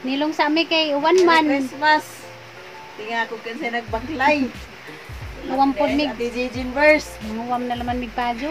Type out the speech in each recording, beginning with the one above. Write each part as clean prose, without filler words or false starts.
Nilong sa ami kay uwan man. Merry Christmas. Tinga ko kinsay nagbaklay. Uwam pod mig. Ate Jijin verse. Uwam na laman mig pajo.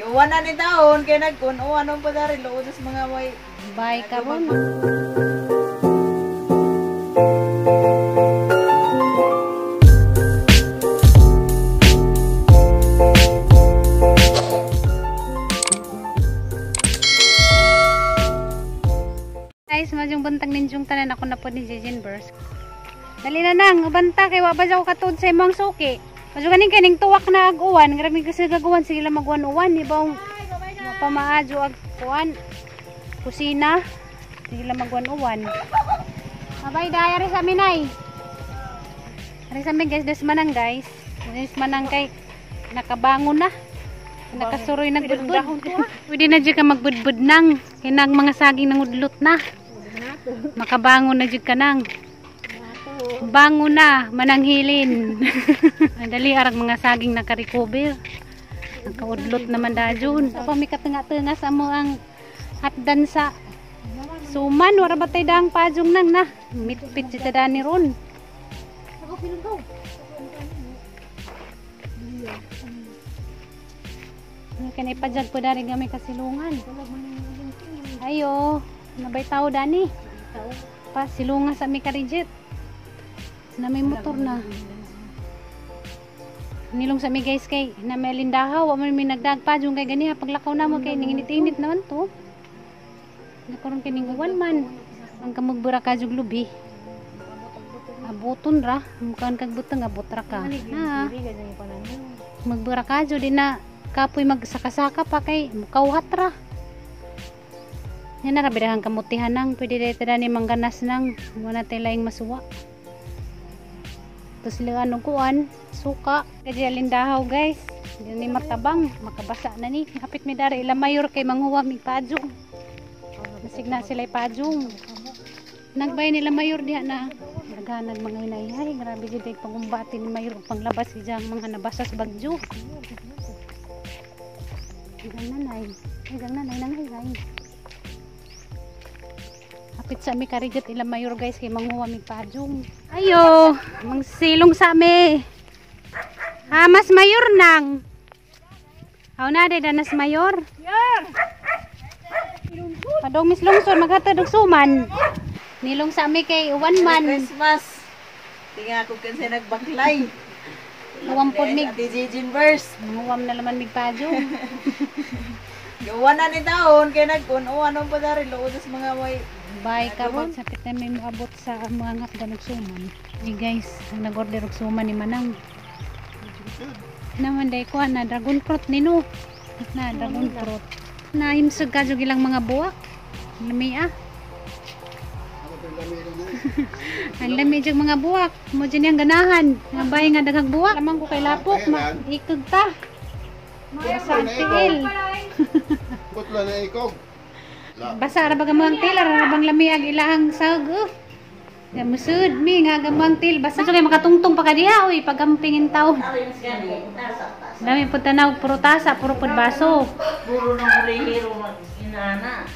Uwan na ni taon kay nagkun uwan pa dari luod sa mga way. Bye karon. Guys, madyong bantang ninjong tanan ako na po ni Jijin Verse. Dali na nang, ubanta kay wa ba ko katuod sa imong suki. Madyo ganing kay ning tuwak na ag uwan, grabe kasi gagawan sige lang magwan-uwan, ibang pamaadyo ag kuan kusina. Sige lang magwan-uwan. Abay dai ari sa amin ay. Ari sa amin guys, des manang guys. Des manang kay nakabangon na. Nakasuroy nagbudbud. Pwede na jud ka magbudbud nang kay nang mga saging nangudlot na. Makabangon na jud ka nang. Bango na, mananghilin. Dali arang mga saging naka-recover. Nakaudlot naman dajon. Apa mi katunga-tunga sa mo ang hatdan sa suman, wara batay dang pajong nang na. Mitpit si dani ron. Kanay pajag po dari gamay kasilungan. Ayo, nabay tao dani. Pa silungan sa mi karijit. Na may motor na. Nilong sa mi guys kay na may lindahaw, wa man mi nagdagpa jung kay ganiha paglakaw namo kay ninginit-init naman to. Nakaron kay ning uwan man. Ang kamugbura ka jug lubi. Abuton ra, mukaan kag butang abot ra ka. Ha. Magbura ka jud di na kapoy magsakasaka pa kay mukawhat ra. Yan na ra bidahang kamutihan nang pwede dayta dani mangganas nang wala tay laing masuwa. Tapos sila kuan, suka. Kaya lindahaw guys. Hindi ni matabang, makabasa na ni. Hapit mi dari ila mayor kay manguwa mi pajong. Masig na sila pajong. Nagbay nila mayor diha na. Naghanag mga inayhay. Grabe jud ay pangumbati ni mayor panglabas si mga nabasa sa bagyo. Hanggang nanay. Hanggang nanay nangay. Hapit sa mi karigat ila mayor guys kay manguwa mi pajong. Ayo, mangsilong sa mi. Ha, mas mayor nang. Aw na day danas mayor. Yor. Padong mis lungsod maghatod og suman. Nilong sa mi kay uwan man. Merry Christmas. Tinga ko kinsay nagbaklay. Uwam pod mig. Ate Jijin verse. Manguwam na laman mig pajong. Uwan na ni taon kay nagkun uwan pa dari luod sa mga way. Bye karon. Sapit na may moabot sa mga hapdan og suman. Hey guys, ang nag-order og suman ni Manang. Naman day ko na dragon fruit nino. Na dragon fruit. Na himsog ka jud ilang mga buwak. Lami ah. Ang lami jud mga buwak. Mo jud niyang ganahan. Nga bay nga daghang buwak. Lamang ko kay lapok ma ikog ta. Basa ang tiil. Putla na ikog. Basa ra ba gamang til, ra bang lami ang ilahang sag. Ya musud mi nga gamang til basa so kay makatungtong pa ka diha oy pagampingin taw. Dami pud tanaw puro tasa, puro pud baso. Puro nang rehero inana.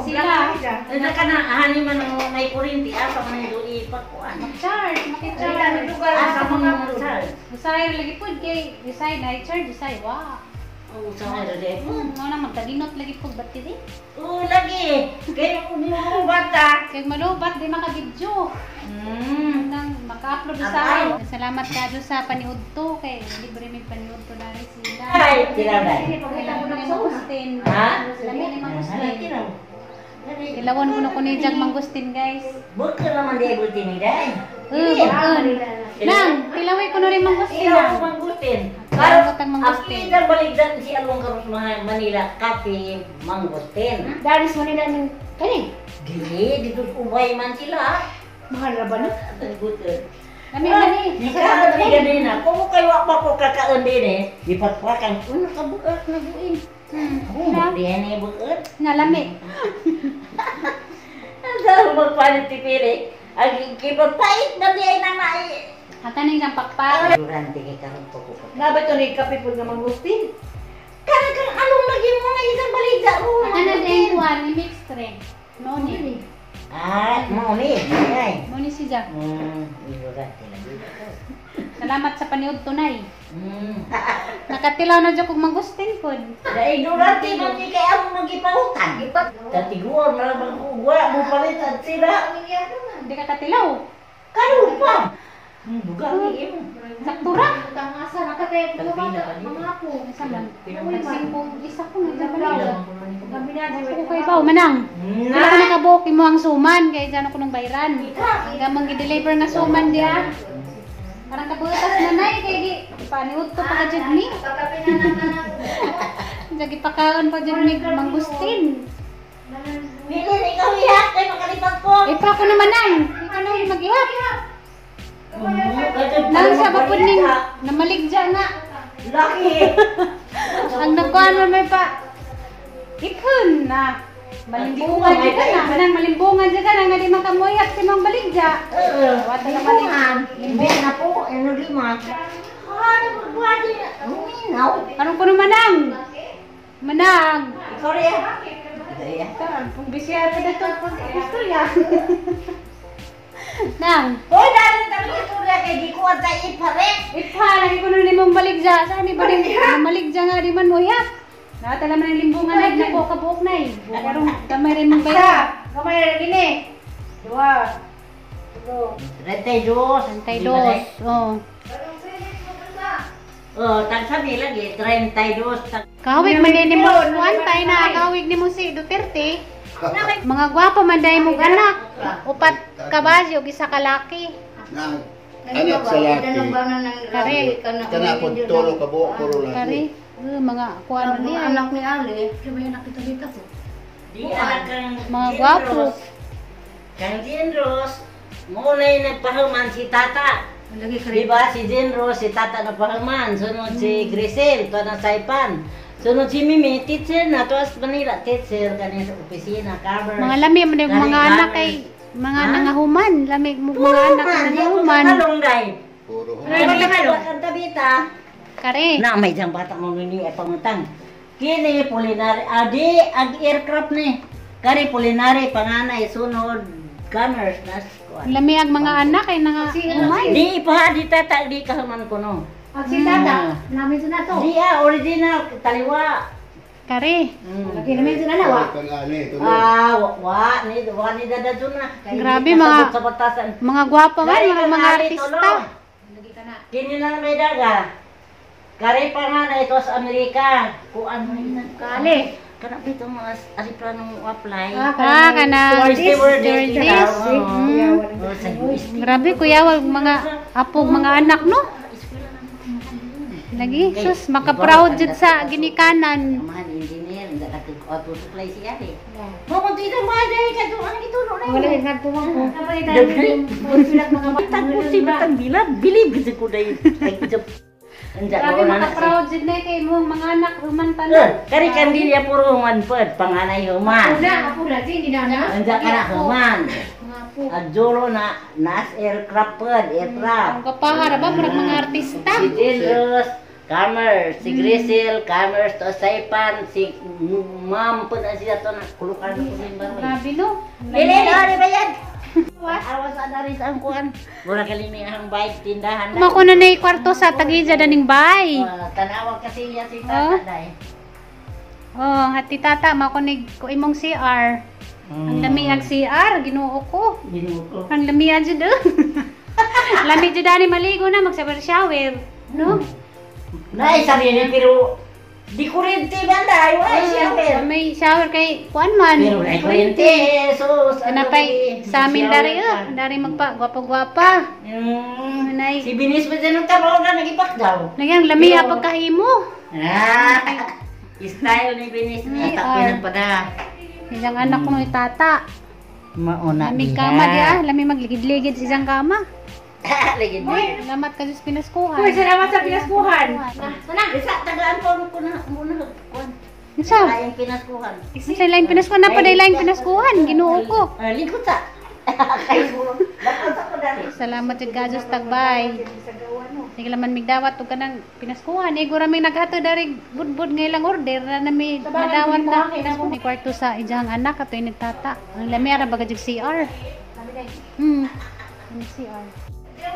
Sila. Ana kana hani man ang may kurinti asa man ang ipakuan. Mag-charge, maki-charge. Asa man ang charge. Usay lagi pud kay usay na charge usay wa. Oo, sa nga rin. Mo na magtaginot lagi pud battery. Oo, lagi. Kaya kung bata. Kay malubat di maka-video. Nang maka-upload sa. Salamat kadyo sa paniudto kay libre mi paniudto dari sila. Ay, tiraw dai. Kailangan ko ni mangustin. Ha? Lami ni mangustin. Kilawon ko na ko ni Jag mangustin guys. Bukan naman di agultin ni dai. Bukan. Nang, kilaway ko na rin mangustin. Ilaw mangustin. Karon ang mangustin. Ang baligdan si Along karon sa Manila kape mangustin. Dari sa Manila ning kani. Dili dito ubay man sila. Mahal ra ba na? Bukan. Lami man ni. Ikaw ni ganina. Kung kayo wa ko kakaon din eh, gipatpakan uno ka buak na buin. Oh, di ni buot. Nalami. Ang magpalit ti pili. Ang gipatpait na di ay nanay. Ata ning isang pakpak. Durante kay karon ko ko. Nabay to ni kape pud nga mangustin. Kana kang along lagi mo nga isang baligda ro. Ata na din kuan ni mix tre. No ni. Ah, mao ni. Ay. Mo ni siya. Ignorante lagi. Salamat sa paniud tunay. Nakatilaw na jud kog mangustin pod. Da ignorante man ni kay amo magipahutan. Katiguan na lang wa mo palit at sila. Hindi ka katilaw. Karon pa. Buga ni imo. Saktura. Tangasa na ka kay mga apo. Isa man. Pinamay. Nagsingkong isa ko na dyan. Gabi na Ako kay baw manang. Wala ko nakabuok imo ang suman kay dyan ako ng bayran. Hanggang mang gi-deliver nga suman diya. Parang kabutas na nay kay gi paniud to pa ka jud ni. Jagi pakaon pa jud ni mangustin. Bilin ikaw ihat kay makalipat ko. Eh pa ako naman nang. Ikaw na yung mag-ihap. Nang sa ba pud ning namaligja nga. Laki. Ang nagkuhan man may pa ikhun na. Malimbungan jud ka na. Manang malimbungan jud ka na nga di man kamuyak si Mang Baligja. Wata na Limbungan. Limbungan na po, ano lima. Ay, magbuhati na. Uminaw. Anong kuno manang? Manang. Ikaw rin. Ikaw Ta, pag bisya pa dito, pag istorya. Nang, Hoy, dali na istorya kay gikuan sa ipare. ipha lagi kuno ni mong baligja. Saan ni ba ning maligja nga di man mo hiyap? Nakatala man ang limbungan na nako kabuok na eh. Karong gamay rin mong bayra. Gamay ra gini. Dua. Tulo. 32. 32. Oh. Oh, tagsabi lagi 32. Kawig man ni mo kuan tay na kawig ni mo si Duterte. Mga gwapo man dai mong anak. Upat kabayo ug isa ka laki. Nang anak sa laki. Kare. Kana po tulo ka buok puro Kare. laki. Mga kuan man niya. Anak ni Ali. Kaya nakita dito ko. Di anak kang Mga gwapo. Kang Jean Rose, mo na yung nagpahuman si Tata. Lagi ka Di ba si Jean Rose, si Tata nagpahuman. Sunod si Grisel, to na Saipan. Sunod si Mimi, teacher na, to as Manila, teacher kani sa opisina, cover. Mga lami man yung mga Kare, anak cover. kay mga Ha? nangahuman, lami mo Puro mga anak man, di ako nangahuman. kakalong day. Puro ho. Ay, kang tabita. Kare. Na may diyang bata mo ni ay pangutang. Kini pulinari adi ag aircraft ni. Kari pulinari panganay sunod gunners nas kuan. Lami ang mga anak kay nangahuman. Di ipa di tata di kahuman kuno. Ang si Tata, namin sa nato. Di ah original taliwa. Kare. Lagi namin sa nanawa. Kang ali tulo. Ah, wa ni wa ni dada na. Kay Grabe, di mga- kasabot sa batasan. Mga gwapa man, Dari mga kang mga ali, artista. tulo. Kini lang may daga. Kari panganay ito sa Amerika. Kuan mo yun. Kali. Kana bito mga aeroplanong apply. Ah, kana Stewardess. stewardess. Oh, sa US. Grabe kuya, wag mga apog mga anak no. Lagi sus maka-proud jud sa ginikanan. Amahan engineer, hindi ka auto supply siya eh. Mo kung dito mga dahil ka doon, ang ituro na Wala yun. rin nagtuwang ko. Batang ko si Batang Bilab, bilib kasi ko dahil. Grabe maka-proud jud na kay mo mga anak human tanan. Kari kandilya puro human pod, panganay human. Una, apo na, hindi na na. Anja ka na human. Mga apo. At Jolo na nas aircraft pod, aircraft. Ang kapahara ba murag mga artista. Si Dilros, Commerce, si Grisel, Commerce, to Saipan, si Ma'am po na siya to na kulukan ko sa imba. Grabe no. Lili, ano ba yan? Awas na rin sa ang kuan. Mura kalini ang bike tindahan. Mako na nay kwarto sa tagija daning bay. Tanawa kasi iya si Oh. tata day. Oh, hati tata mako ni ko imong CR. Ang lami ang CR, Ginoo ko. Ginoo ko. Ang lami jud. eh. Lami jud ani maligo na magsabar shower, no? Nay sarili pero di kuryente banda ay wala siya pero. May shower kay kuan man. Pero ay kuryente sus. ano Kanapay eh, sa amin shower dari ka. dari magpa gwapa-gwapa. Nay. Si Binis pa dyan ng trabaho na nagipak daw. Nagyang lami ha pagkahimo. Ah, style ni Binis Ni ni R. tak pada. Isang anak ko ni tata. Mauna Lami kama di ah, lami magligid-ligid sa isang kama. Ligid. Salamat ka sa pinaskuhan. Uy, salamat sa pinaskuhan. Isa tagaan po ko na muna kuan. Unsa? Laing pinaskuhan. Unsa laing pinaskuhan na pa day laing pinaskuhan, Ginoo ko. Ah, lingkod sa. Kay mo. Lakad sa ko dali. Salamat jud ka Diyos tagbay. Sige laman migdawat og kanang pinaskuhan. Igo ra may naghatod dari budbud nga ilang order na nami nadawat na pinaskuhan. Ni kwarto sa ijang anak ato ini tata. Ang lami ra baga jud CR. Ini CR.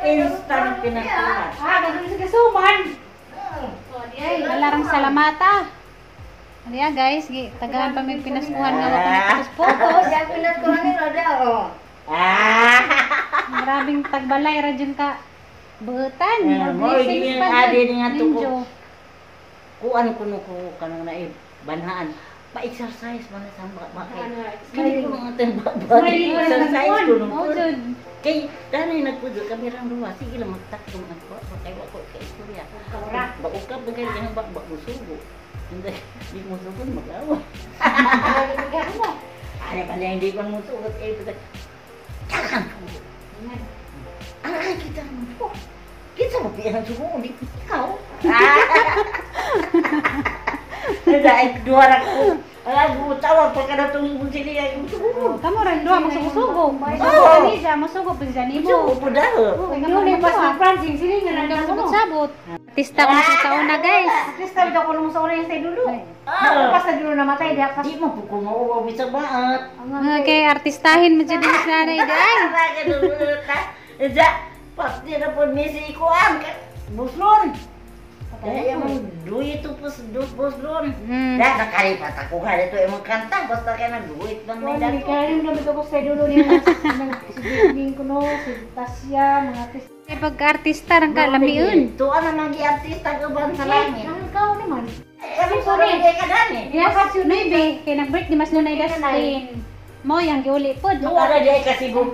Instant pinaskuhan. Ah, ganun sa kasuman. Ay, walarang salamata. Ano guys, tagahan pa may pinaskuhan nga wa pa nagputos-putos. Diyan pinaskuhan ni Roda, oh. Ah! Grabing tagbalay ra jud ka. Buutan. Ah, mo, Blessings yun pa adi jud. nga to ko. Ninjo. Kuan kuno ko kanang naib banhaan. Pa-exercise man sa mga bakay. Kini ko mga tayong Smiley pa rin exercise nagkuan. ko nung Mo jud. Kay danay nagpudo kami rang duwa sige lang magtakdo mga ko kay wa ko kay istorya. Bago ka ba kay kanang bak musugo. Hindi di mo sugo magawa. Ano pa niya hindi ko musugo kay takan sugo. Ang ay kita mo. Kinsa mo piyan sugo di ikaw. Dahil duha ra ko. Ay, tawag pa ka na itong sili ay musugo. Kamo ra duha magsugo-sugo. Musugo Oo. ni siya, musugo pa siya nimo. Musugo po daw. Kay Yun kamo eh, ra pas duha. ng Francine, sili nga nang Sabot sabot. Artista ko sa taon na guys. At least tayo daw kulong sa una yung sa dulo. Ah. Pas na dulo namatay, diha pas. Di mo po kumauwaw bisag baat. Okay, artistahin mo jud ni nanay di ay. Ja, pasti na po misi ikuan buslon. Kaya emang duit itu pus buslon. Dah nakalipat ako ka dito emang kanta basta kaya na duit bang may Wala, dato. kaya rin naman ako sa dulo niya. Si Bing kuno, si Tasya, mga artista. Kay pag-artista rang ka lamiun. Tuan na nagi artista ka ban sa langit. Ang ikaw naman. Kami puro kay kadani. Yes, nuebe kay nag birthday mas nunay Dustin. Mo yang giuli pod. Tuan na di kasi bu.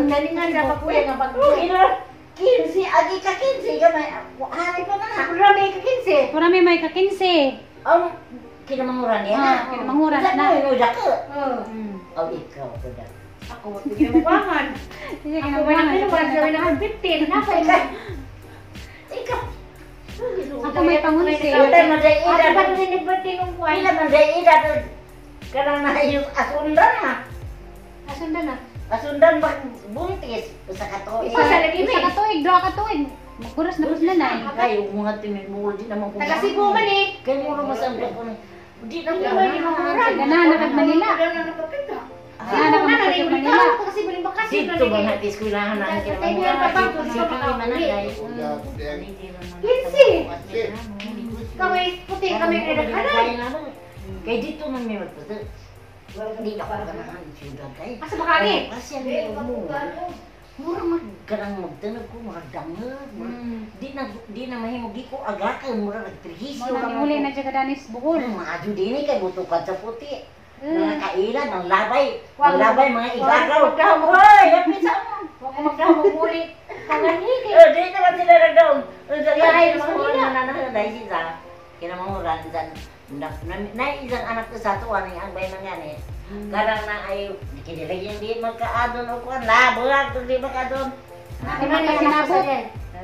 Dali nga siya pakuya nga pag... Ino 15 agi ka 15 gamay. Hari pa man ha. Pura may ka-15. Pura may ka 15. Ang kinamanguran niya. Ah, kinamanguran na. Na. Dako. Oo. Oh, ikaw po daw. Ako, ginabuangan. Sige, Ako, wala kinabuangan. na wala na wala 15. Nasa Ikaw. Ako may pangunsi. Ila man day Ako ida. ba rin nag-birthday nung kuwan? Ila man day ida. Kanang na yung asundan ha. Asundan na. Asundan ba buntis usa ka tuig. Isa sa lagi Isa ka tuig, duha ka tuig. Magkuros na pud nanay. Kayo mga timimul di naman ko. Taga Cebu man eh. Kay mo mas ang ko. Di na Hindi man ginamuran. Ganahan na kag Manila. Ganahan na Ano kag na yung Manila. Taga Cebu rin bakasyon Dito ba nga eskwelahan na ang kinamanguran. Dito man na day. 15. Kami puti kami kinaghanay. Kay dito man may magpasa. Di ako ganahan siyudad kay. Asa ba kani? Kasi ang mo. Mura mag kanang magtanog ko, mura dangag. Di na mahimo di ko agakan, mura nagtrihisyo. Mo nang giuli na jud ka danis Bohol. Maadyo din kay butukan sa puti. Mga kailan, ang labay. Ang labay, mga igagaw. Hoy, lapit sa mo. Wa ko magdamo muli. Kangani kay. Eh, di naman sila nagdaong. Ay, mas mga nananahay siya. Kinamanguran, dyan. Na isang anak ko sa tuwan, ang bay man yan eh. Karang na ay, kinilagyan di magkaadon o kuwan. Labulag, kung di magkaadon. Di man ka sinabot.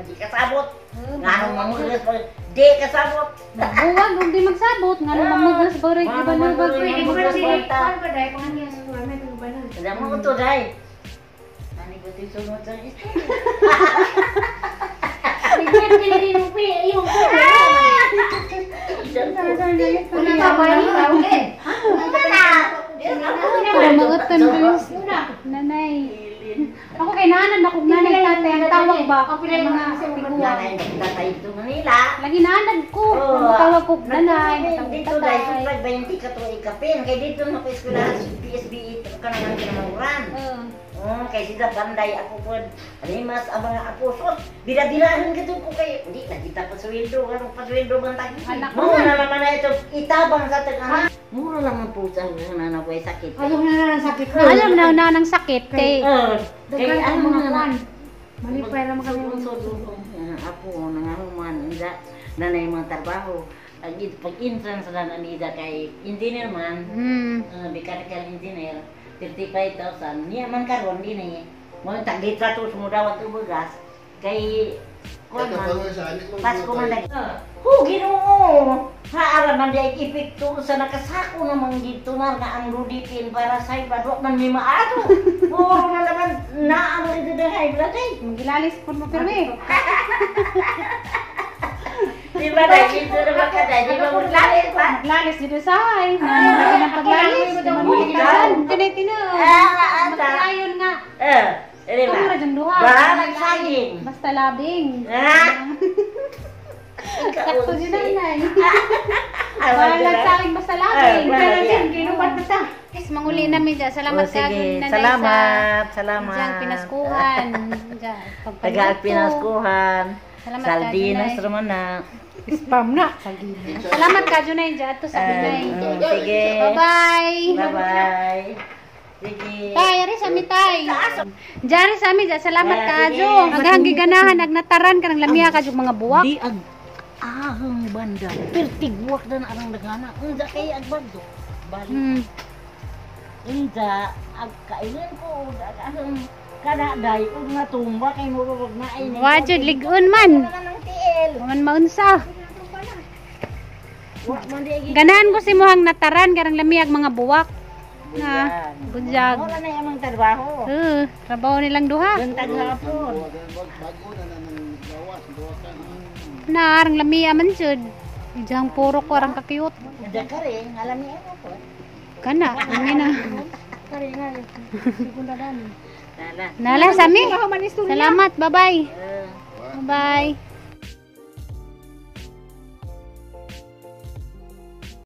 Di kasabot. Nganong mamugas pa. Di kasabot. Buwag ug di magsabot nganong mamugas baray iba na ba. Pwede mo si kuwan ba dai pangani sa kuwan may tuban. Alam mo ito, day. Nani ko ito sunod sa istorya. Bigyan kini rin yung pi yung Una pa ba ni okay. Para mauton guys. Nanay. Ako kay nanan ako nanay tatay ang tawag ba? Mga tiguang. Nanay, tatay ito Manila. Lagi nanan ko. Ang tawag ko nanay, tawag Dito dahil tatay. sumrag 20 ka to ikapin. Kay dito na ko eskwelahan sa PSBE ka na ng kinamanguran. Oo. Kay sila banday ako po. Animas ang mga apusos. Bira-birahan ka ko kay. Hindi na kita pasweldo. Anong pasweldo bang tagi? Anak ko. Mura na naman na ito. Itabang sa taga. Mura lang ang pusa ng nanaway sakit. Ayaw na na ng sakit. Alam na na ng sakit kay Kay Daghan ano ang mga na kuwan. Malipay naman kami. Apo, nangahuman, inda, nanay mga trabaho. Pag-entrance na nanida kay engineer man, mechanical engineer, 35,000. Niya man karon din eh. Mo taglit sa to sumudawat og bugas kay Kuan Kato man. pa nga sa anik mo. Pasko man lagi. Hu Ginoo. Haara man di ay epekto sa nakasako namang dito na nga ang rudipin para sa iba wa man mi maato. Puro na naman na ano dito ng high blood ay. Magilalis po mo pirmi. Di ba na dito na ba ka di ba maglalis pa? Maglalis dito sa ay. Nanaman ng paglalis. Di man makitasan. Tinay tinuod. Ah, ah, Maglayon nga. Eh, di ba? Tungod ra dyang duha. Bahala saging. Basta labing. Ha? Sakto yun nanay. Ah, Bahala sa akin basta labing. Ah, bahala siya. Ginubat na ta. Yes, manguli namin dyan. Salamat Oh, sa sige. nanay Salamat, sa salamat. Diyang pinaskuhan. Diyan, pagpaluto. Taga Pinaskuhan. Salamat Sardinas ka, Junay. naman na. Spam na. Sardina. Salamat ka, Junay. Diyan, ato sa Junay. Sige. Bye-bye. Bye-bye. Sige. Tay, ari sa mi tay. Diyan sa mi, diyan. Salamat Ah, ka, sige. Jo. Aghang giganahan, agnataran ka ng lamiha ka, jo, mga buwak. Di ag ahang banda. Pertig buwak na arang nagana. Unsa kay ag bagdo. Bali. Unsa ag kailan ko ug ag ahang kada day ug natumba kay murog na ay. Wa jud lig-on man. Wala nang tiil. Man maunsa. Wa man di agi. Ganahan ko si muhang nataran karang lamiag mga buwak. Na, budyag. Wala na amang trabaho. Trabaho nilang duha. Buntag hapon. Bago na na ng gawas, gawasan. Na, arang lamia man jud. Dijang puro ko arang ka-cute. Unsa ka rin, alam niya ako. Kana, kami na. Kare nga. Segunda dami. Nala. Nala sami. Salamat, bye-bye. Eh. Bye-bye.